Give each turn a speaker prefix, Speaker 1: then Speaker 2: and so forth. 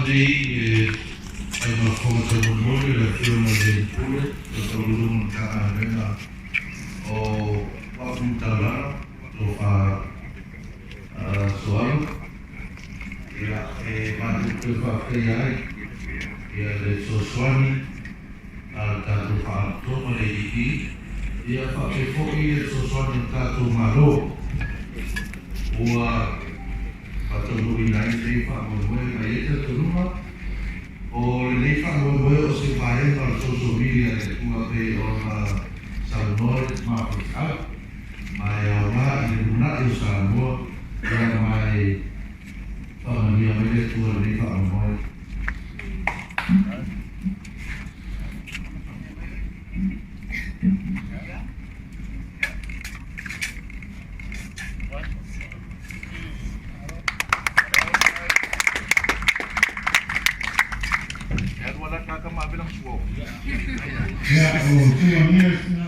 Speaker 1: lenei e fai ma fofoga taumolimoli o le Afioga i le Alii Pule, le Faauluuluga o le Matagaluega o Uafu ma Taulaga, Tofa Sooalo. Ia, e matou te toe faafetaia ai ia le fesoasoani a le tatou Faalapotopotoga o le ADB, ia faapea foi le fesoasoani a le tatou Malo ua faataunuuina ai lenei faamoemoe. Ma e i ai le talitonuga o lenei faamoemoe o se vaega o le social media a le Atua pei ona saunoa le tama faifeau, ma e aoga i le lumanai o Samoa, ia ma e faamanuia mai le Atua i lenei faamoemoe.
Speaker 2: Ia, o tulaga ia.